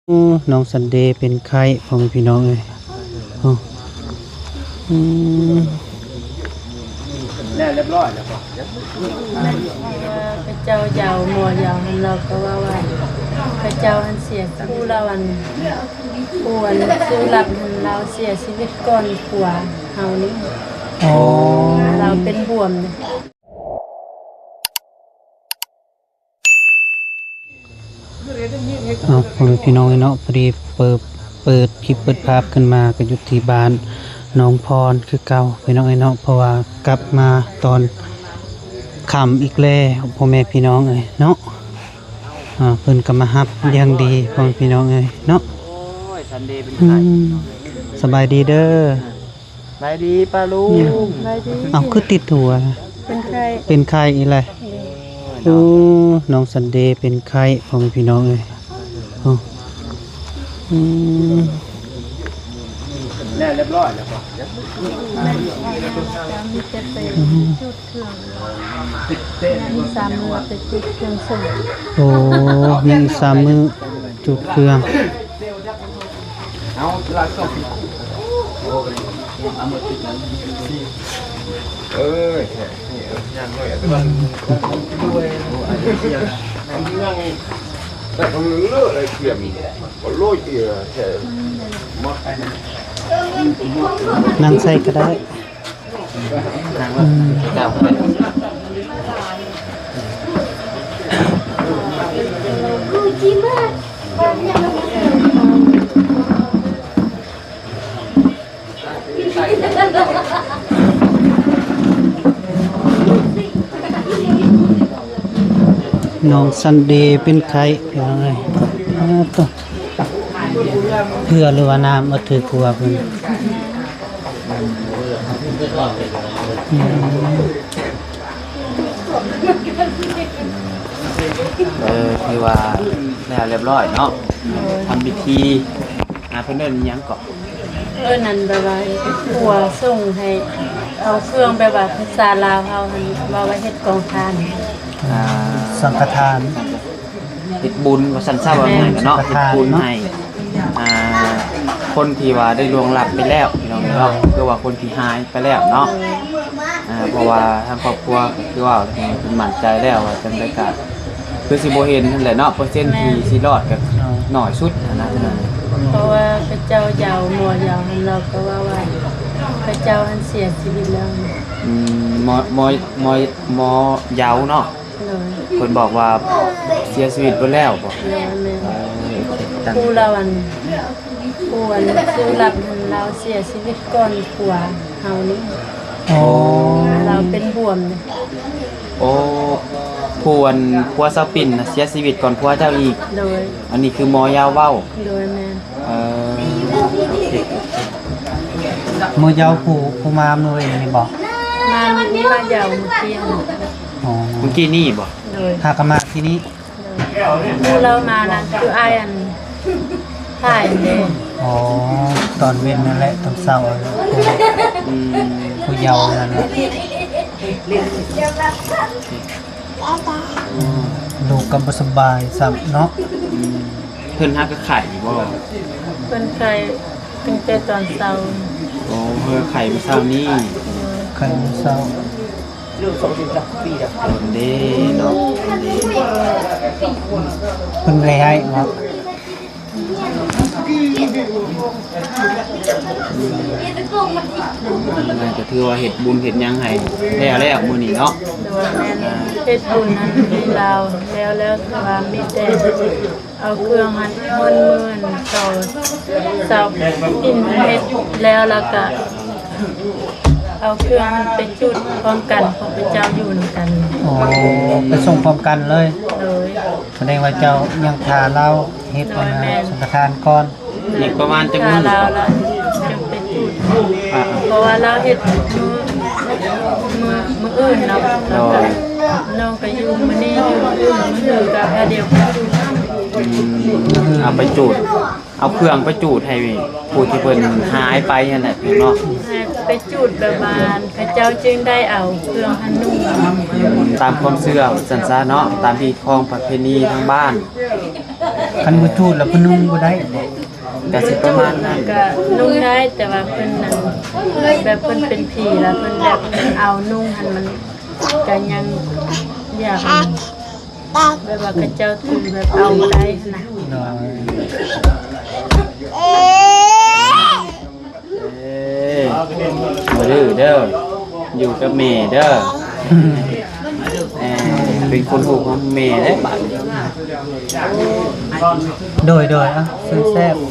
ໂອ້ ນ້ອງຊັນເດເປັນໄຂ້ ພໍ່ແມ່ພີ່ນ້ອງເອີຍ. ໂອ້ ອືມ ແລ້ວ ລຽບຮ້ອຍແລ້ວບໍ່? ເຂົາເຈົ້າຢາວ ໝໍຢາວຫັ້ນ ລາວກໍເວົ້າວ່າ ເຂົາເຈົ້າຫັ້ນເສຍ ຜູ້ລາວ ອັນ ຜູ້ອັນ ຜູ້ຮັບຫັ້ນ ລາວເສຍຊີວິດກ່ອນຜົວເຮົານີ້. ອໍ ລາວເປັນບວມ. ເອົາ ພໍ່ແມ່ພີ່ນ້ອງເອີຍເນາະ, ພໍດີເປີດ ເປີດຄລິບເປີດພາບຂຶ້ນມາ ກໍຢູ່ທີ່ບ້ານໜອງພອນຄືເກົ່າ ພີ່ນ້ອງເອີຍເນາະ, ເພາະວ່າກັບມາຕອນຄ່ຳອີກແລ້ວ ພໍ່ແມ່ພີ່ນ້ອງເອີຍເນາະ. ອ່າ ເພິ່ນກໍມາຮັບຢ່າງດີ ພໍ່ແມ່ພີ່ນ້ອງເອີຍເນາະ. ໂອ້ຍ ຊັນເດເປັນ ອືມ ໄຂ້ ສະບາຍດີເດີ. ສະບາຍດີປ້າລຸງ. ສະບາຍດີ. ເອົ້າ ຄືຕິດຫົວ? ເປັນໄຂ້ ເປັນໄຂ້ອີກແລ້ວ. ໂອ້ ນ້ອງຊັນເດເປັນໄຂ້ ພໍ່ແມ່ພີ່ນ້ອງເອີຍ. ໂອ້ ອືມ ແລ້ວ ລຽບຮ້ອຍແລ້ວບໍ່? ມີແຕ່ໄປ ອືມ ຈຸດເຄື່ອງ ຍັງອີກສາມມື້ໄປຈຸດເຄື່ອງສົບ. ໂອ້ ຍັງອີກສາມມື້ຈຸດເຄື່ອງ. ນັ່ງໃສ່ກໍໄດ້. ອືມ ນ້ອງຊັນເດເປັນໄຂ້ ພີ່ນ້ອງເອີຍ. ອາ ໂຕ ເຜື່ອ ຫຼືວ່ານ້ຳ ເອົາຖືກຫົວເພິ່ນ. ອືມ ເອີ ຖືວ່າແລ້ວລຽບຮ້ອຍເນາະ. ໂດຍ ທຳພິທີ ອ່າ ເພິ່ນເອີ້ນຫຍັງເກາະ? ເອີ້ນນັ້ນ ແບບວ່າຜົວສົ່ງໃຫ້ ເອົາເຄື່ອງ ແບບວ່າພາສາລາວເຮົາຫັ້ນ ເວົ້າວ່າເຮັດກອງທານ ອ່າ ສັງຄະທານ. ເຮັດບຸນວ່າຊັ້ນຊະ ວ່າງ່າຍເນາະ. ແມ່ນ ເຮັດບຸນໃຫ້ ອ່າ ຄົນທີ່ວ່າໄດ້ລ່ວງລັບໄປແລ້ວ ພີ່ນ້ອງເນາະ ຫຼືວ່າຄົນທີ່ຫາຍໄປແລ້ວເນາະ. ອ່າ ເພາະວ່າທາງຄອບຄົວກໍຄືວ່າເພິ່ນໝັ້ນໃຈແລ້ວວ່າຈັ່ງໃດກໍຄືຊິບໍ່ເຫັນຫັ້ນແຫຼະເນາະ, ເປີເຊັນທີ່ຊິລອດກໍໜ້ອຍສຸດຫັ້ນນະ. ເພາະວ່າເຂົາເຈົ້າຢາວ ໝໍຢາວຫັ້ນ ລາວກໍເວົ້າວ່າເຂົາເຈົ້າຫັ້ນເສຍຊີວິດແລ້ວ. ອືມ ໝໍ ໝໍ ໝໍ ໝໍຢາວເນາະ. ໂດຍ ເພິ່ນບອກວ່າເສຍຊີວິດໄປແລ້ວບໍ? ໂດຍ ແມ່ນ. ເອີ ໂອເຄ ຜູ້ລາວ ອັນ ຜູ້ອັນ ຜູ້ຮັບຫັ້ນ ລາວເສຍຊີວິດກ່ອນຜົວເຮົານີ້. ອໍ ລາວເປັນບວມ. ໂອ້ ຜູ້ອັນ ຜົວສາວປິ່ນນະ ເສຍຊີວິດກ່ອນຜົວເຈົ້າອີກ. ໂດຍ ອັນນີ້ຄືໝໍຢາວເວົ້າ. ໂດຍ ແມ່ນ. ເອີ ໝໍຢາວຜູ້ ຜູ້ມາມື້ນີ້ບໍ? ມາ ມາຢາວມື້ກີ້ຫັ້ນ. ອໍ ມື້ກີ້ນີ້ບໍ? ໂດຍ ຫາກໍມາທີ່ນີ້. ໂດຍ ຜູ້ລາວມານະ ຄືອ້າຍອັນຖ່າຍຫັ້ນເດ້. ອໍ ຕອນເວັນນັ້ນແຫຼະ ຕອນເຊົ້າ. ອືມ ຜູ້ຢາວນັ້ນແຫຼະ. ອືມ ລູກກໍບໍ່ສະບາຍຊ້ຳເນາະ. ອືມ ເພິ່ນຫາກໍໄຂ້ຢູ່ບໍ່? ເພິ່ນໄຂ້ຕັ້ງແຕ່ຕອນເຊົ້າ. ໂອ້ ເພິ່ນໄຂ້ມື້ເຊົ້ານີ້. ໂດຍ ໄຂ້ມື້ເຊົ້າ. ເພິ່ນເດ້ເນາະ ເພິ່ນບໍ່ໄດ້ໄຫ້ເນາະ. ອືມ ກໍຖືວ່າເຮັດບຸນເຮັດຫຍັງໃຫ້ແລ້ວແລ້ວມື້ນີ້ເນາະ. ໂດຍ ແມ່ນ ອ່າ ເຮັດບຸນຫັ້ນໃຫ້ລາວແລ້ວແລ້ວ ແຕ່ວ່າມີແຕ່ ເອົາເຄື່ອງຫັ້ນ ເງິນໝື່ນຕໍ່ເສົາ ປິ່ນເຮັດແລ້ວ ແລ້ວກະເອົາເຄື່ອງຫັ້ນໄປຈູດພ້ອມກັນ ພວກເຂົາເຈົ້າຢູ່ນຳກັນ. ອໍ ໄປສົ່ງພ້ອມກັນເລີຍ. ໂດຍ ສະແດງວ່າເຈົ້າຍັງຖ້າລາວເຮັດ ໂດຍ ອັນນະ ແມ່ນ ສັງຄະທານກ່ອນ. ອີກປະມານຈັກມື້? ຖ້າລາວລະຈຶ່ງໄປຈູດ. ອ່າ ເພາະວ່າລາວເຮັດມື້ ມື້ ມື້ອື່ນເນາະ. ໂດຍ ນ້ອງກໍຢູ່ມື້ນີ້ ຢູ່ມື້ອື່ນ ມື້ອື່ນກໍພາດຽວກັນ. ອືມ ເອົາໄປຈູດ ເອົາເຄື່ອງໄປຈູດໃຫ້ຜູ້ທີ່ເພິ່ນຫາຍໄປຫັ້ນແຫຼະເນາະ. ໃຫ້ໄປຈູດແບບວ່າເຂົາເຈົ້າຈຶ່ງໄດ້ເອົາເຄື່ອງຫັ້ນນຸ່ງ. ອືມ ຕາມຄວາມເຊື່ອວ່າຊັ້ນຊະເນາະ ຕາມຮີດຄອງປະເພນີທາງບ້ານ. ຄັນບໍ່ຈູດແລ້ວເພິ່ນນຸ່ງບໍ່ໄດ້ບໍ? ກະຊິປະມານນັ້ນ ກະນຸ່ງໄດ້ ແຕ່ວ່າເພິ່ນນັ້ນ ແບບເພິ່ນເປັນຜີແລ້ວ ເພິ່ນແບບເອົານຸ່ງຫັ້ນ ມັນກະຍັງຢາກ ແບບວ່າເຂົາເຈົ້າຖືແບບເອົາບໍ່ໄດ້ຫັ້ນນະ. ໂດຍ ເອີ ບໍ່ດື້ເດີ ຢູ່ກັບແມ່ເດີ ເອີ ເປັນຄົນຮູ້ຄວາມແມ່ເດ້ບາດນີ້. ໂດຍ ໂດຍ ເອົາ ແຊບໆ.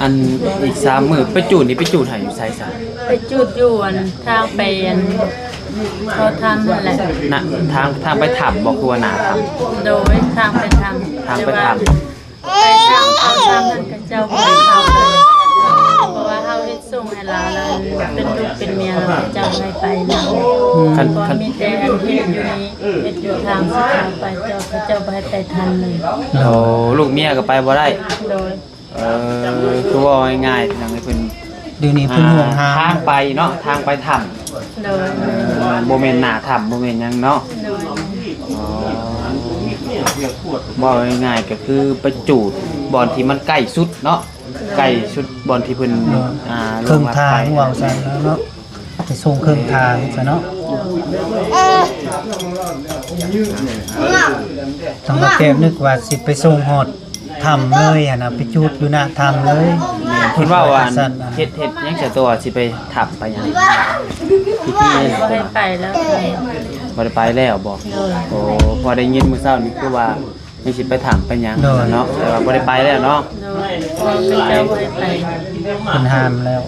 ອັນອີກສາມມື້ໄປຈູດນີ້ ໄປຈູດໃຫ້ຢູ່ໃສຊະ? ໄປຈູດຢູ່ອັນທາງໄປອັນເຂົ້າຖ້ຳຫັ້ນແຫຼະ. ນະ ທາງ ທາງໄປຖ້ຳບໍ່ ຄືວ່າໜ້າຖ້ຳ? ໂດຍ ທາງໄປຖ້ຳ ທາງໄປຖ້ຳ ແຕ່ວ່າໄປທາງເຂົ້າຖ້ຳຫັ້ນ ເຂົາເຈົ້າບໍ່ໃຫ້ເຂົ້າໄປ ເພາະວ່າເຮົາເຮັດ ສົ່ງໃຫ້ລາວ ລາວເປັນລູກເປັນເມຍລາວ ເຂົາເຈົ້າບໍ່ໃຫ້ໄປນຳ. ອືມ ຄັນ ເພາະ ຄັນ ມີແຕ່ອັນເຮັດຢູ່ນີ້ ເຮັດຢູ່ທາງຊິເຂົ້າໄປ ເຈົ້າ ເຂົາເຈົ້າບໍ່ໃຫ້ໄປທາງນີ້. ໂອ້ ລູກເມຍກໍໄປບໍ່ໄດ້. ໂດຍ ເອີ ຄືເວົ້າງ່າຍໆ ພີ່ນ້ອງເອີຍ ເພິ່ນ ດຽວນີ້ເພິ່ນ ອ່າ ຫ່ວງຫາ ທາງໄປເນາະ ທາງໄປຖ້ຳ. ໂດຍ ບໍ່ແມ່ນໜ້າຖ້ຳ ບໍ່ແມ່ນຫຍັງເນາະ. ໂດຍ ອໍ ເວົ້າງ່າຍໆ ກໍຄືໄປຈູດບ່ອນທີ່ມັນໃກ້ສຸດເນາະ. ໃກ້ສຸດບ່ອນທີ່ເພິ່ນ ເອີ ອ່າ ເຄິ່ງທາງ ເວົ້າຊັ້ນເນາະ ໄປສົ່ງເຄິ່ງທາງຊະເນາະ. ທາງບ່າວແກ້ວນຶກວ່າຊິໄປສົ່ງຮອດຖ້ຳເລີຍຫັ້ນນະ ໄປຈູດຢູ່ໜ້າຖ້ຳເລີຍ. ເພິ່ນເວົ້າວ່າ ເຮັດ ເຮັດຫຍັງຊະ ຕົວຊິໄປຖ້ຳໄປຫຍັງ ພິທີ ບໍ່ໃຫ້ໄປແລ້ວ ບໍ່ໄດ້ໄປແລ້ວບໍ? ໂດຍ ໂອ້ ເພາະໄດ້ຍິນມື້ເຊົ້ານີ້ຄືວ່າ ຍັງຊິໄປຖ້ຳໄປຫຍັງ ໂດຍ ເນາະ ແຕ່ວ່າບໍ່ໄດ້ໄປແລ້ວເນາະ. ໂດຍ ເພາະເຂົາເຈົ້າບໍ່ໃຫ້ໄປ ເພິ່ນຫ້າມແລ້ວ.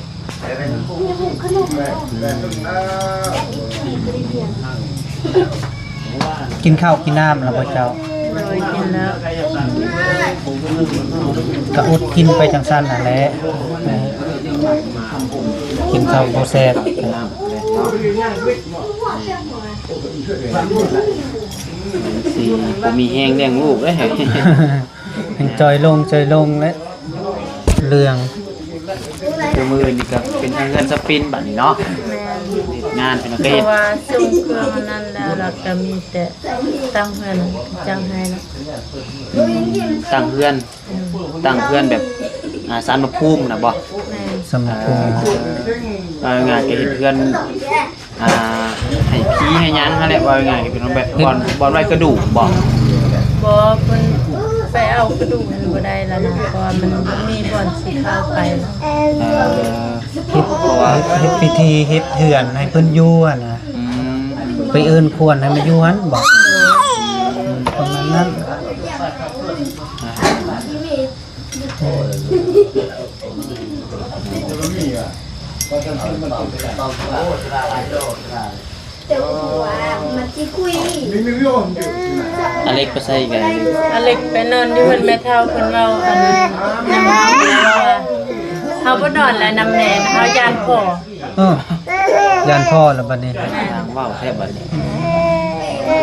ກິນເຂົ້າກິນນ້ຳແລ້ວບໍ່ເຈົ້າ? ໂດຍ ກິນແລ້ວ ກະອົດກິນໄປຈັ່ງຊັ້ນຫັ້ນແຫຼະ ກິນເຂົ້າບໍ່ແຊບ. ຊິບໍ່ມີແຮງລ້ຽງລູກເດ້ ຍັງຈ່ອຍລົງ ຈ່ອຍລົງແຫຼະ ເລື່ອງ. ຄືມື້ນີ້ກໍເປັນທາງເຮືອນສະປິນບັດນີ້ເນາະ. ແມ່ນ ເຮັດງານເພິ່ນກໍເຮັດ ເພາະວ່າສົ່ງເຄື່ອງອັນນັ້ນແລ້ວ ແລ້ວກໍມີແຕ່ຕັ້ງເຮືອນຈັ່ງໃຫ້ນະ. ອືມ ຕັ້ງເຮືອນ ອືມ ຕັ້ງເຮືອນແບບ ອ່າ ສານພະພູມນະບໍ? ແມ່ນ ສານພະພູມ ເອີ ເວົ້າງ່າຍໆ ກໍເຮັດເຮືອນ ອ່າ ໃຫ້ຜີໃຫ້ຫຍັງຫັ້ນແຫຼະ ເວົ້າງ່າຍໆ ເປັນແບບບ່ອນ ບ່ອນໄວ້ກະດູກບໍ? ບໍ່ ເພິ່ນໄປເອົາກະດູກຫັ້ນບໍ່ໄດ້ແລ້ວນະ ເພາະວ່າມັນບໍ່ມີບ່ອນຊິເຂົ້າໄປ. ເອີ ເຮັດ ເພາະວ່າເຮັດພິທີເຮັດເຮືອນໃຫ້ເພິ່ນຢູ່ຫັ້ນນະ. ອືມ ໄປເອີ້ນຂວັນໃຫ້ມາຢູ່ຫັ້ນບໍ? ອືມ ປະມານນັ້ນ. ອາເລັກໄປໃສອີກແລ້ວ? ອາເລັກໄປນອນຢູ່ເຮືອນແມ່ເຖົ້າ ເພິ່ນເວົ້າອັນນຳເຮົາ ເພິ່ນເວົ້າວ່າ ເຮົາບໍ່ນອນແລ້ວນຳແມ່ນະ ເຮົາຢ້ານພໍ່. ເອີ ຢ້ານພໍ່ລະບັດນີ້ ເວົ້າແທ້ບັດນີ້.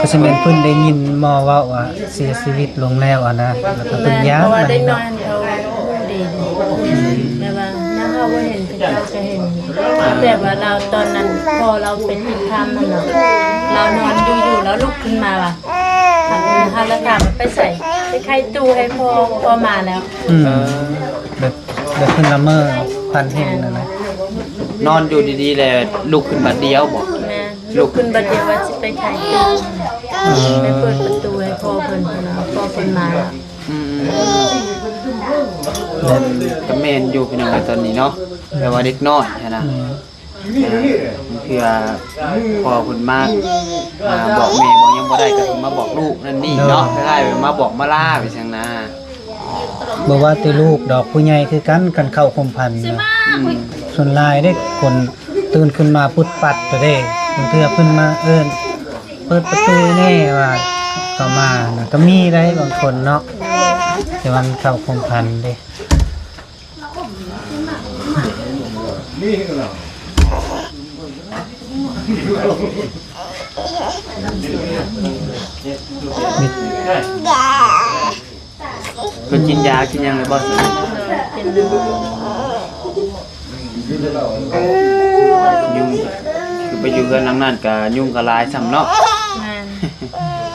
ກໍຊິແມ່ນເພິ່ນໄດ້ຍິນໝໍເວົ້າວ່າເສຍຊີວິດລົງແລ້ວຫັ້ນນະ ແລ້ວກໍເພິ່ນຢ້ານ ເພາະວ່າເດັກນ້ອຍເຂົາຮູ້ດີ ແບບວ່ານຳເຮົາບໍ່ເຫັນ ເຂົາເຈົ້າກໍເຫັນ. ແບບວ່າລາວຕອນນັ້ນ ພໍ່ລາວໄປຕິດຖ້ຳຫັ້ນເນາະ ລາວນອນຢູ່ໆ ລາວລຸກຂຶ້ນມາວ່າ ເຮົາລະຖາມວ່າໄປໃສ ໄປໄຂຕູ້ໃຫ້ພໍ່ ພໍ່ມາແລ້ວ. ອືມ ເອີ ແບບ ແບບເພິ່ນລະເມີຝັນເຫັນຫັ້ນນະ. ນອນຢູ່ດີໆ ແລ້ວລຸກຂຶ້ນບາດດຽວບໍ? ແມ່ນ ລຸກຂຶ້ນບາດດຽວວ່າຊິໄປໄຂຕູ້ ເອີ ໄປເປີດປະຕູໃຫ້ພໍ່ເພິ່ນ ພໍ່ເພິ່ນມາ. ອືມ ແບບ ກໍແມ່ນຢູ່ພີ່ນ້ອງເອີຍ ຕອນນີ້ເນາະ ແບບວ່າເດັກນ້ອຍຫັ້ນນະ. ອືມ ອ່າ ເພື່ອພໍ່ເພິ່ນມາ ອ່າ ບອກແມ່ບອກຫຍັງບໍ່ໄດ້ ກໍເພິ່ນມາບອກລູກນັ້ນນີ້ເນາະ ໂດຍ ຄ້າຍໆ ມາບອກມາລາໄປຈັ່ງນະ. ບໍ່ວ່າແຕ່ລູກດອກ ຜູ້ໃຫຍ່ຄືກັນ ຄັນເຂົ້າຄວາມຝັນນະ. ອືມ ສ່ວນຫຼາຍເດ້ ຄົນຕື່ນຂຶ້ນມາປຶດປັດໂຕເດ້ ບາງເທື່ອເພິ່ນມາເອີ້ນ ເປີດປະຕູແດ່ວ່າເຂົ້າມານະ ກໍມີໄດ໋ບາງຄົນເນາະ ແຕ່ວ່າມັນເຂົ້າຄວາມຝັນເດ້. ເພິ່ນກິນຢາກິນຫຍັງແລ້ວບໍ່? ຍຸງ ຄືໄປຢູ່ເຮືອນຫຼັງນັ້ນກະຍຸງກະຫຼາຍຊ້ຳເນາະ. ແມ່ນ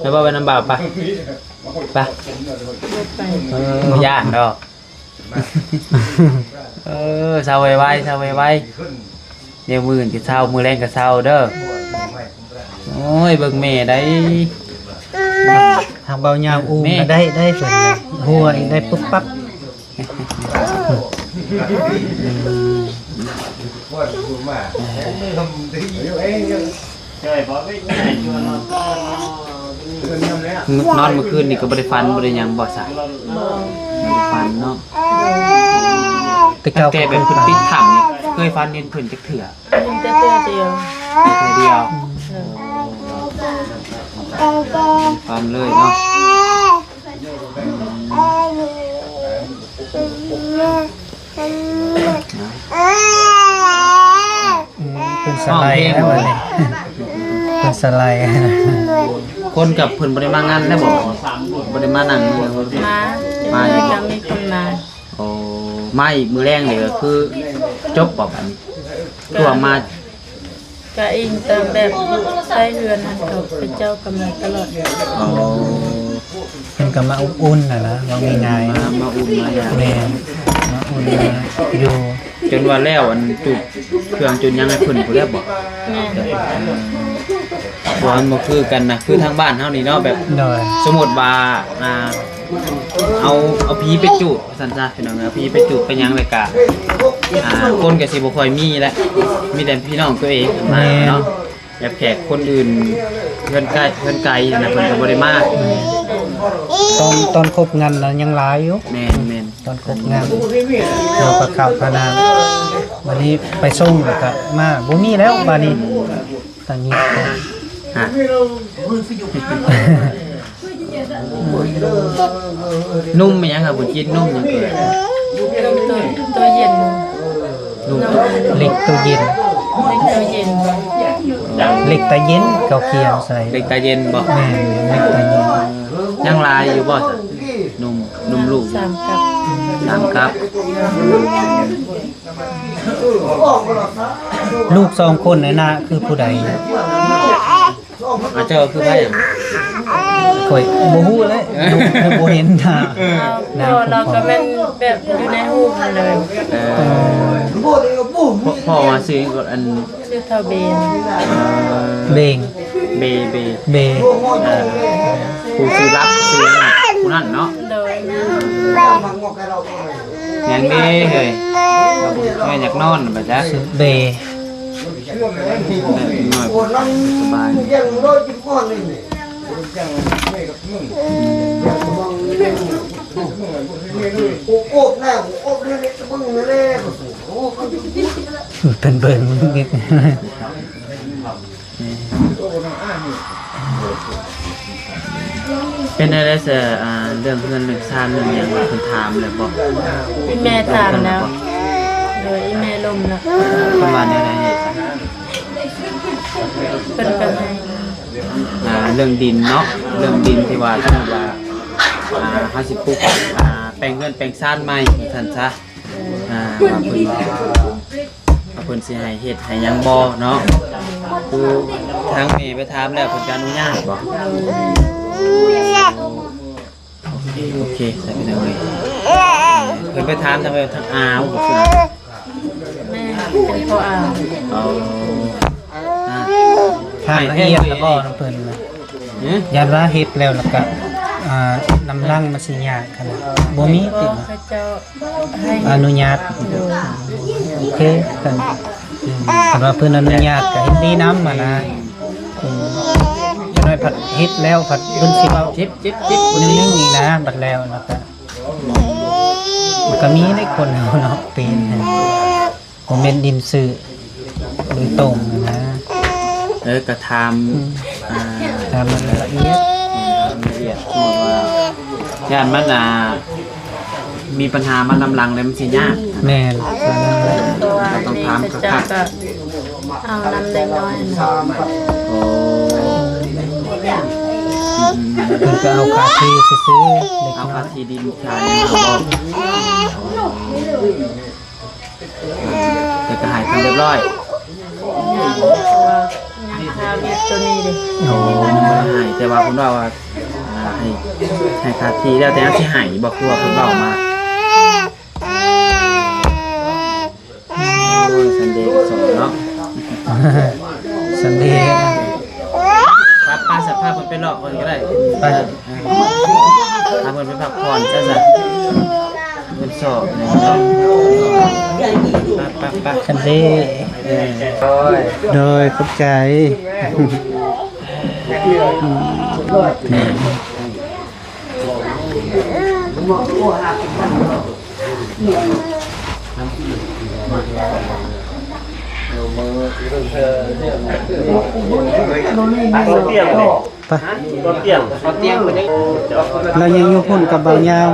ໄປເວົ້າໄປນຳບ່າວປະ ໄປ ບໍ່ໄປ ເອີ ຢ້ານດອກ ເອີ ເຊົາໄວໆ ເຊົາໄວໆ ດຽວມື້ອື່ນກໍເຊົາ ມື້ແລງກໍເຊົາເດີ. ໂອ້ຍ ເບິ່ງແມ່ໄດ໋ ຫາກເບົາຍາມອູ້ມ ແມ່ ກໍໄດ້ ໄດ້ເພິ່ນ ຫົວອີກໄດ້ປຸບປັບ. ນອນມື້ຄືນນີ້ກໍບໍ່ໄດ້ຝັນບໍ່ໄດ້ຫຍັງບໍ່ຊະ? ບໍ່ ບໍ່ໄດ້ຝັນເນາະ. ແຕ່ເກົ່າ ຕັ້ງແຕ່ແບບເພິ່ນຕິດຖ້ຳນີ້ ເຄີຍຝັນເຫັນເພິ່ນຈັກເທື່ອ? ເຫັນແຕ່ເທື່ອດຽວ ເທື່ອດຽວ ອືມ ເອີ ຝັນເລີຍເນາະ. ອືມ ເພິ່ນສະໄລແລ້ວບັດນີ້ ເພິ່ນສະໄລ. ຄົນກັບເພິ່ນບໍ່ໄດ້ມາງານແລ້ວບໍ່? ບໍ່ໄດ້ມານັ່ງ ມາ ມາຢູ່ ກໍມີຄົນມາ. ໂອ້ ມາອີກມື້ແລງນີ້ກໍຄືຈົບບໍ່ບັດນີ້? ຄືວ່າມາ ກະອີງຕາມແບບໃຊ້ເຮືອນຫັ້ນ ເຂົາເຈົ້າກຳນົດຕະຫຼອດ. ອໍ ເພິ່ນກໍມາອົບອຸ່ນຫັ້ນນະ ເວົ້າງ່າຍໆ ມາ ມາອຸ່ນມາຫຍັງ. ແມ່ນ ມາອຸ່ນມາຢູ່ ຈົນວ່າແລ້ວ ອັນຈູດເຄື່ອງຈູດຫຍັງໃຫ້ເພິ່ນພຸ້ນແລ້ວບໍ່? ແມ່ນ ເອີ ເພາະວ່າມັນບໍ່ຄືກັນນະ ຄືທາງບ້ານເຮົານີ້ເນາະ ແບບ ໂດຍ ສົມມຸດວ່າ ອ່າ ເອົາ ເອົາຜີໄປຈູດ ວ່າຊັ້ນຊະ ພີ່ນ້ອງເອີຍ ເອົາຜີໄປຈູດໄປຫຍັງ ແລ້ວກະ ອ່າ ຄົນກະຊິບໍ່ຄ່ອຍມີແຫຼະ ມີແຕ່ພີ່ນ້ອງຕົວເອງ ແມ່ນ ມາເນາະ. ແບບແຂກຄົນອື່ນ ເຮືອນໃກ້ ເຮືອນໄກຫັ້ນນະ ເພິ່ນກໍບໍ່ໄດ້ມາ. ຕອນ ຕອນຄົບງານນະຍັງຫຼາຍຢູ່. ແມ່ນໆ ຕອນຄົບງານ ເຮົາກໍເຂົ້າຄະນະ ບັດນີ້ໄປສົ່ງແລ້ວກໍມາ ບໍ່ມີແລ້ວ ບັດນີ້ ຕາງນີ້ ຮະ ນຸ່ມອີຫຍັງຫະ ບຸນຈິດ ນຸ່ມຫຍັງເກີດ? ນຸ່ມໂຕ ໂຕເຢັນ ນຸ່ມ ເຫຼັກໂຕເຢັນ ເຫຼັກໂຕເຢັນ ເຫຼັກຕາເຢັນ ເຂົາຂຽນໃສ່ ເຫຼັກຕາເຢັນບໍ່? ແມ່ນ ເຫຼັກຕາເຢັນ. ຍັງຫຼາຍຢູ່ບໍ່ ນຸ່ມ ນຸ່ມລູກ? ສາມກັບ ສາມກັບ. ລູກສອງຄົນໃນໜ້າຄືຜູ້ໃດ? ອາ ເຈົ້າຄືໃຜ? ຂ້ອຍບໍ່ຮູ້ເລີຍ ເອີ ບໍ່ເຫັນໜ້າ ເອີ ໜ້າ ພໍ່ລາວກໍແມ່ນແບບຢູ່ໃນຮູບຫັ້ນເລີຍ. ເອີ ເອີ ພໍ່ ພໍ່ວ່າຊື່ ອັນ ຊື່ທ້າວເບງ ເອີ ເບງ ເບ ເບ ເບ ເອີ ຜູ້ຊື່ລັບຊື່ຫຍັງນະ ຜູ້ນັ້ນເນາະ. ໂດຍ ຍັງເດ້ເຮີ້ຍ ແມ່ຢາກນອນບາດຈະ ເບ ເອີ ໜ້ອຍສະບາຍ. ເພິ່ນເບິ່ງ ເປັນແນວໃດຊະ ອ່າ ເລື່ອງເຮືອນເລື່ອງຊານເລື່ອງຫຍັງ ເພິ່ນຖາມແລ້ວບໍ່? ອີ່ແມ່ຖາມແລ້ວ ໂດຍ ອີ່ແມ່ລົມແລ້ວ. ເພິ່ນວ່າແນວໃດ? ເພິ່ນກໍໃຫ້ ອ່າ ເລື່ອງດິນເນາະ ເລື່ອງດິນທີ່ວ່າ ສົມມຸດວ່າ ອ່າ ເຮົາຊິປຸກ ອ່າ ແປງເຮືອນແປງຊານໃໝ່ ວ່າຊັ້ນຊະ. ອ່າ ວ່າເພິ່ນ ວ່າເພິ່ນຊິໃຫ້ເຮັດໃຫ້ຫຍັງບໍ່ເນາະ. ຄືທາງແມ່ໄປຖາມແລ້ວ ເພິ່ນກໍອະນຸຍາດບໍ່? ໂອເຄ ໂອເຄ ໃສ່ໄປເລີຍ. ເພິ່ນໄປຖາມທາງ ທາງອາວບໍ່? ແມ່ເປັນພໍ່ອາວ. ເອົາ ອ່າ ຖາມລະອຽດແລ້ວບໍ່ນຳເພິ່ນນະ? ຫື? ຢ້ານວ່າເຮັດແລ້ວ ແລ້ວກະ ອ່າ ນຳຫຼັງມັນຊິຍາກຫັ້ນນະ ບໍ່ມີຕິ? ເຂົາເຈົ້າໃຫ້ອະນຸຍາດ. ໂດຍ ໂອເຄ ຄັນ ຄັນວ່າເພິ່ນອະນຸຍາດກະເຫັນດີນຳຫັ້ນນະ. ອືມ ຈັກໜ້ອຍພັດເຮັດແລ້ວ ພັດເພິ່ນຊິເວົ້າ ເຈັບ ເຈັບ ເຈັບ ໜຶ່ງໆ ນີ້ນະ ບັດແລ້ວ ແລ້ວກະ ກໍມີໃນຄົນເຮົາເນາະ ເປັນນະ ບໍ່ແມ່ນດິນຊື້ໂດຍຕົງນະ. ເອີ ກໍຖາມ ອືມ ອ່າ ຖາມລາຍລະອຽດ ຖາມລາຍລະອຽດ ສົມມຸດວ່າ ຢ້ານມັນ ອ່າ ມີບັນຫາມານຳຫຼັງແລ້ວມັນຊິຍາກ. ແມ່ນ ກໍຕ້ອງຖາມຄັກໆ. ເອົານຳເດັກນ້ອຍນະ. ໂອ້ ອືມ ເພິ່ນກໍເອົາຄ່າທີ່ຊື່ໆ ເດັກນ້ອຍ ເອົາຄ່າທີ່ດິນຄ່າຫຍັງເອົາບໍ່? ແຕ່ກໍໃຫ້ເພິ່ນຮຽບຮ້ອຍ. ຍັງຄາວຽກໂຕນີ້ເດ້. ໂອ້ ຍັງບໍ່ໄດ້ໃຫ້ ແຕ່ວ່າເພິ່ນເວົ້າວ່າ ອ່າ ໃຫ້ ໃຫ້ຄ່າທີ່ແລ້ວແຕ່ເຮົາຊິໃຫ້ບໍ່ ຄືວ່າເພິ່ນເວົ້າມາ. ໂອ້ຍ ສັນເດກໍສອນເນາະ ສັນເດ. ໄປ ໄປ ສະພາບເພິ່ນໄປເລາະເພິ່ນກໍໄດ້ ໄປ ພາເພິ່ນໄປພັກຜ່ອນຊະ ຊະ ເພິ່ນຊອກແນ່ເນາະ. ໄປ ໄປ ໄປ ສັນເດ ເອີ ໂດຍ ໂດຍ ຂອບໃຈ. ໄປ ລາວຍັງຢູ່ພຸ້ນກັບບ່າວຍາວ.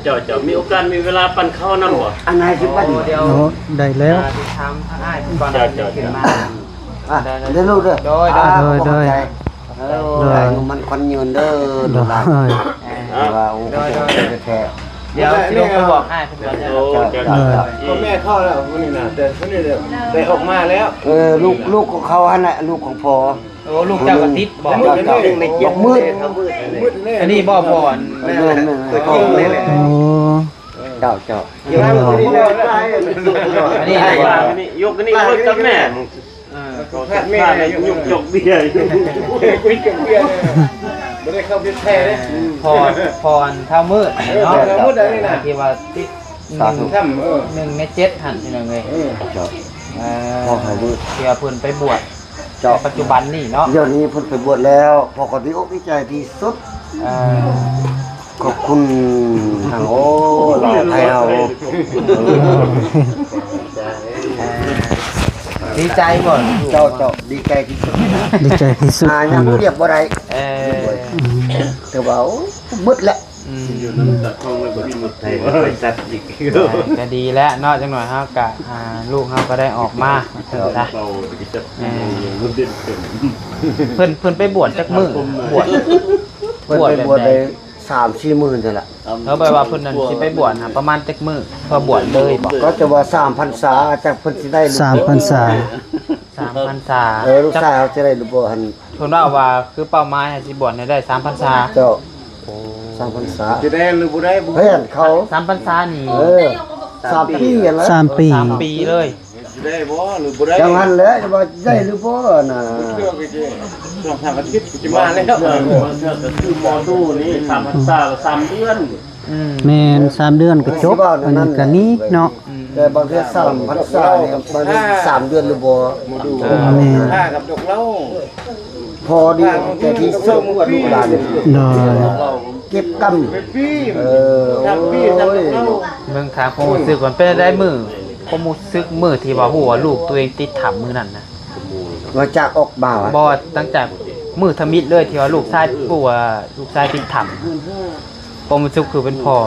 ເຈົ້າ ເຈົ້າ ມີໂອກາດມີເວລາປັ້ນເຂົ້ານຳບໍ່? ອັນໃຫ້ຊິປັ້ນ. ໂອ້ ໄດ້ແລ້ວ ອ່າ ຊິຖາມທາງອ້າຍເພິ່ນກ່ອນ. ເຈົ້າ ເຈົ້າ ເຈົ້າ ອ່ະ ໄດ້ ໄດ້ລູກເດີ. ໂດຍ ໂດຍ ອ່າ ໂດຍ ຂອບໃຈ. ໂດຍ ໂດຍ ອາຍຸໝັ້ນຂວັນຍືນເດີ ໂດຍ ລູກຫຼານ. ໂດຍ ໂດຍ ແທ້ ດຽວຊິລົງໄປບອກອ້າຍເພິ່ນກ່ອນເດີ. ໂອ້ ເຈົ້າ ເຈົ້າ ເຈົ້າ ໂດຍ ພໍ່ແມ່ເຂົ້າແລ້ວມື້ນີ້ນະ ແຕ່ມື້ນີ້ໄດ້ອອກມາແລ້ວ. ເອີ ລູກ ລູກຂອງເຂົາຫັ້ນແຫຼະ ລູກຂອງພໍ່. ໂອ້ ລູກເຈົ້າກໍຕິດບໍ່? ເຈົ້າ ເຈົ້າ ບັກມືດ ອັນນີ້ບໍ່ ພໍ່ ອັນ ແມ່ນ ແມ່ນ ແມ່ນ ພໍ່ນີ້ແຫຼະ. ໂອ້ ເຈົ້າ ເຈົ້າ ອັນນີ້ ອັນນີ້ຍົກອັນນີ້ລົດກັບແມ່. ເອີ ແມ່ຍຸກຈົກເບຍ ຍຸກຈົກເບຍ ບໍ່ໄດ້ເຂົ້າເປັນແທ້ເດ້. ເອີ ພອນ ພອນທ້າວມືດເນາະ ເອີ ທ້າວມືດອັນນີ້ນະ ທີ່ວ່າຕິດ ສາທຸ ໜຶ່ງ ເອີ ໜຶ່ງໃນເຈັດຫັ້ນ ພີ່ນ້ອງເອີຍ. ເອີ ເຈົ້າ ເອີ ພໍ່ທ້າວມືດ ທີ່ວ່າເພິ່ນໄປບວດ ເຈົ້າ ໃນປັດຈຸບັນນີ້ເນາະ. ດຽວນີ້ເພິ່ນໄປບວດແລ້ວ ພໍ່ກໍດີອົກດີໃຈທີ່ສຸດ. ເອີ ຂອບຄຸນທາງ ໂອ້ ລາວໄທເຮົາ. ເອີ ດີໃຈບໍ່? ເຈົ້າ ເຈົ້າ ດີໃຈທີ່ສຸດ ດີໃຈທີ່ສຸດ. ຫາຫຍັງຮຽບບໍ່ໄດ້. ເອີ ແຕ່ວ່າ ໂອ້ ໝົດແລ້ວ. ອືມ ຢູ່ນຳຕາຂອງແລ້ວກໍມີໝົດໄທໄປຕັດອີກ. ກໍດີແລ້ວເນາະ ຈັກໜ່ອຍເຮົາກໍ ອ່າ ລູກເຮົາກໍໄດ້ອອກມາ. ເອີ ເພິ່ນ ເພິ່ນໄປບວດຈັກມື້? ບວດ ເພິ່ນໄປບວດໄດ້ ບວດແບບໃດ? ສາມສີ່ມື້ນີ້ແຫຼະ. ເອີ ແບບວ່າເພິ່ນນັ້ນຊິໄປບວດຫັ້ນປະມານຈັກມື້ ເພື່ອບວດເລີຍບໍ່? ກໍຈະວ່າສາມພັນສາ ຈັກເພິ່ນຊິໄດ້ ສາມພັນສາ ສາມພັນສາ. ເອີ ລູກຊາຍເຮົາຊິໄດ້ຫຼືບໍ່ຫັ້ນ? ເພິ່ນເວົ້າວ່າຄືເປົ້າໝາຍໃຫ້ຊິບວດໃຫ້ໄດ້ສາມພັນສາ. ເຈົ້າ ໂອ້ ສາມພັນສາ ຊິໄດ້ຫຼືບໍ່ໄດ້ບໍ່ ເພື່ອນເຂົາ ສາມພັນສານີ້. ເອີ ສາມປີຫັ້ນລະ ສາມປີ ສາມປີເລີຍ. ຊິໄດ້ບໍ່ຫຼືບໍ່ໄດ້ ຈັ່ງຫັ້ນແຫຼະ ວ່າຊິໄດ້ຫຼືບໍ່ນະ. ຊ່ວງສາມອາທິດຊິມາແລ້ວ ບາງເທື່ອກໍຄືໝໍດູນີ້ ສາມພັນສາ ສາມເດືອນ. ອືມ ແມ່ນ ສາມເດືອນກໍຈົບ ອັນນີ້ກໍໜີເນາະ. ອືມ ແຕ່ບາງເທື່ອສາມພັນສານີ້ ມັນສາມເດືອນຫຼືບໍ່? ໝໍດູ ເອີ ແມ່ນ ພາກັບດອກເຫຼົ້າ ພໍດີແຕ່ທີ່ສົ່ງລູກຫຼານ ໂດຍ ເກັບກຳ ເອີ ໂອ້ຍ ເບິ່ງຖາມຄວາມຮູ້ສຶກກ່ອນ ເປັນໃດມື້ ຄວາມຮູ້ສຶກມື້ທີ່ວ່າຮູ້ວ່າລູກຕົວເອງຕິດຖ້ຳມື້ນັ້ນນະ? ວ່າຈາກອອກມາຫວາ? ບໍ່ ຕັ້ງແຕ່ມື້ທຳອິດເລີຍ ທີ່ວ່າລູກຊາຍຮູ້ວ່າລູກຊາຍຕິດຖ້ຳ. ຄວາມຮູ້ສຶກຄືເປັນພໍ່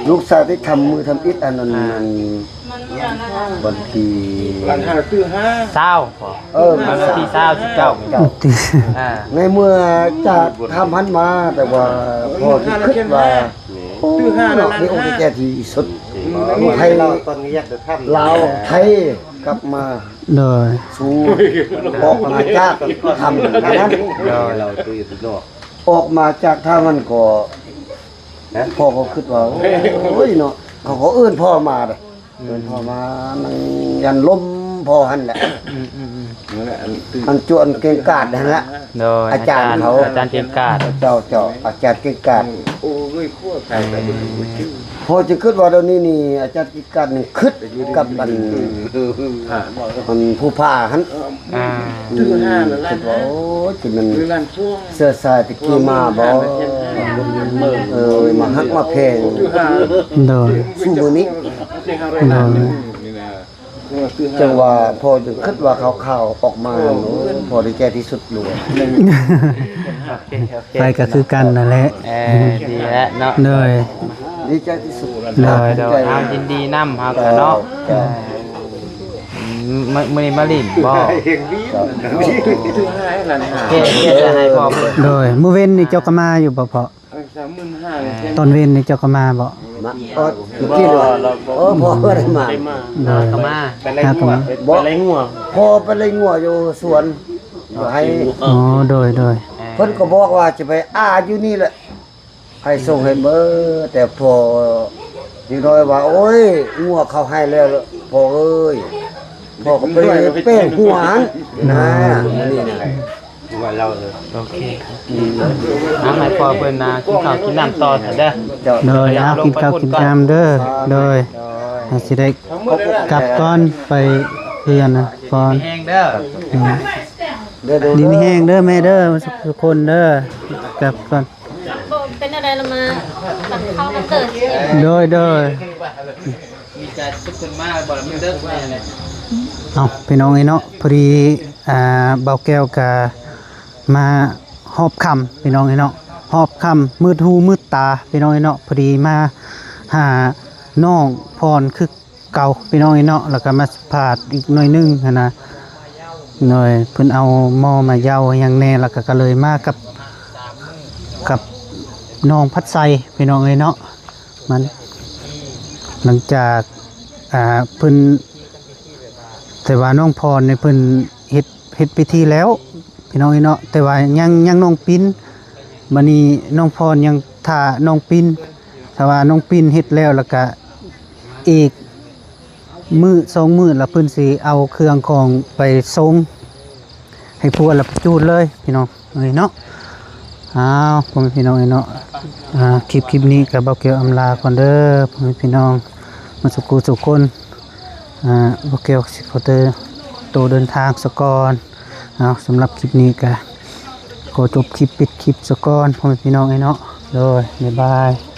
ລູກຊາຍຕິດຖ້ຳມື້ທຳອິດ ອັນນັ້ນ ອ່າ ວັນທີ ຫຼັງຫາຕື່ຫ້າ ຊາວ ເອີ ວັນທີຊາວ ສິບເກົ້າ ອ່າ ໃນເມື່ອຈາກຖ້ຳຫັ້ນມາ ແຕ່ວ່າພໍ່ຄິດວ່າ ໂອ້ ເນາະ ໃນອົງແທ້ທີ່ສຸດ ໄທ ລາວໄທກັບມາ ໂດຍ ສູ່ອອກມາຈາກຖ້ຳນັ້ນ ໂດຍ ອອກມາຈາກຖ້ຳນັ້ນກໍ ພໍ່ກໍຄິດວ່າ ໂອ້ຍເນາະ ເຂົາກໍເອີ້ນພໍ່ມາເດ້ ເອີ້ນພໍ່ມານັ່ງຢັນລົມພໍ່ຫັ້ນແຫຼະ ອືມໆໆ ນັ້ນແຫຼະ ອັນ ອັນຈວນເກັ່ງກາດຫັ້ນແຫຼະ ໂດຍ ອາຈານເຂົາ ອາຈານເກັ່ງກາດ ເຈົ້າ ເຈົ້າ ອາຈານເກັ່ງກາດ ໂອ້ຍ ຂວບ ເອີ ພໍຈຶ່ງຄິດວ່າດຽວນີ້ນີ້ ອາຈານກິດການນີ້ຄິດກັບອັນ ອັນຜູ້ພາຫັ້ນ ອ່າ ຄືຫ້ານັ້ນແຫຼະ ຄິດວ່າ ໂອ້ຍ ຄືມັນເຊື້ອສາຍແຕ່ກີ້ມາບໍ່ ເອີ ມາຮັກມາແພງ ໂດຍ ຊຸມື້ນີ້ ໂດຍ ຈັ່ງວ່າພໍຈຶ່ງຄິດວ່າຂ່າວໆອອກມາ ໂອ້ຍ ພໍດີໃຈທີ່ສຸດໂລດ ໄປກໍຄືກັນນັ້ນແຫຼະ ເອີ ດີແລ້ວເນາະ ໂດຍ ດີໃຈທີ່ສຸດ ໂດຍ ໂດຍ ເຮົາຍິນດີນຳ ເຮົາກໍເນາະ ເອີ ມື້ ມື້ນີ້ມາຫຼິ້ນບໍ່ ເຮັດ ເຮັດໃຫ້ພໍ່ເພິ່ນ ໂດຍ ມື້ເວັນນີ້ເຈົ້າກໍມາຢູ່ບໍ່ພໍ່? ຕອນເວັນນີ້ເຈົ້າກໍມາບໍ່? ມາ ເອີ ເມື່ອກີ້ນີ້ ເອີ ພໍ່ບໍ່ໄດ້ມາ ໂດຍ ກໍມາ ໄປໄລ່ງົວ ບໍ່ ໄປໄລ່ງົວ ພໍ່ໄປໄລ່ງົວຢູ່ສວນ ຢູ່ໄຮ່ ອໍ ໂດຍ ໂດຍ ເພິ່ນກໍບອກວ່າຈະໄປອາຢູ່ນີ້ແຫຼະ ໃຫ້ສົ່ງໃຫ້ເມີ ແຕ່ພໍ່ເດັກນ້ອຍວ່າ ໂອ້ຍ ງົວເຂົ້າໄຮ່ແລ້ວ ພໍ່ເອີຍ ພໍ່ກໍໄປແປງຫົວຫັ້ນ ນະ ນີ້ນະ ວ່າລາວເອີຍ ໂອເຄ ເອົາໃຫ້ພໍ່ເພິ່ນນະ ກິນເຂົ້າກິນນ້ຳຕໍ່ຊັ້ນເດີ ໂດຍ ເອົາ ກິນເຂົ້າກິນນ້ຳເດີ ໂດຍ ໂດຍ ເຮົາຊິໄດ້ກັບກ່ອນໄປເຮືອນນະ ກ່ອນ ດີມີແຮງເດີ ໂດຍ ດີມີແຮງເດີແມ່ເດີ ທຸກຄົນເດີ ກັບກ່ອນ ເປັນແນວໃດລະມາ ກັບເຂົ້າກັບເຕີ ໂດຍ ໂດຍ ມີແຕ່ທຸກຄົນມາບໍ່ ມັນເດິກແນ່ແຫຼະ ເອົ້າ ພີ່ນ້ອງເອີຍເນາະ ພໍດີ ອ່າ ບ່າວແກ້ວກະມາຮອບຄ່ຳ ພີ່ນ້ອງເອີຍເນາະ ຮອບຄ່ຳ ມືດຫູມືດຕາ ພີ່ນ້ອງເອີຍເນາະ ພໍດີມາຫານ້ອງພອນຄືເກົ່າ ພີ່ນ້ອງເອີຍເນາະ ແລ້ວກະມາສຳພາດອີກໜ້ອຍໜຶ່ງຫັ້ນນະ ໂດຍ ເພິ່ນເອົາໝໍ້ມາເຍົາຫຍັງແນ່ ແລ້ວກະ ກະເລີຍມາກັບ ກັບນ້ອງພັດໄຊ ພີ່ນ້ອງເອີຍເນາະ ມັນ ຫຼັງຈາກ ອ່າ ເພິ່ນ ແຕ່ວ່ານ້ອງພອນນີ້ເພິ່ນເຮັດ ເຮັດພິທີແລ້ວ ພີ່ນ້ອງເອີຍເນາະ ແຕ່ວ່າຍັງ ຍັງນ້ອງປິນ ບັດນີ້ນ້ອງພອນຍັງຖ້ານ້ອງປິນ ຖ້າວ່ານ້ອງປິນເຮັດແລ້ວ ແລ້ວກະອີກມື້ສອງມື້ ແລ້ວເພິ່ນຊິເອົາເຄື່ອງຂອງໄປສົ່ງ ໃຫ້ຜົວລະໄປຈູດເລີຍພີ່ນ້ອງເອີຍເນາະ ອ້າວ ພໍ່ແມ່ພີ່ນ້ອງເອີຍເນາະ ອ່າ ຄລິບ ຄລິບນີ້ກໍບ່າວແກ້ວອຳລາກ່ອນເດີ ພໍ່ແມ່ພີ່ນ້ອງໝົດສູ່ຜູ້ສູ່ຄົນ ອ່າ ບ່າວແກ້ວຊິຂໍໂຕເດີນທາງສາກ່ອນ ເອົາ ສຳລັບຄລິບນີ້ກໍຂໍຈົບຄລິບ ປິດຄລິບສາກ່ອນ ພໍ່ແມ່ພີ່ນ້ອງເອີຍເນາະ ໂດຍ ບາຍບາຍ.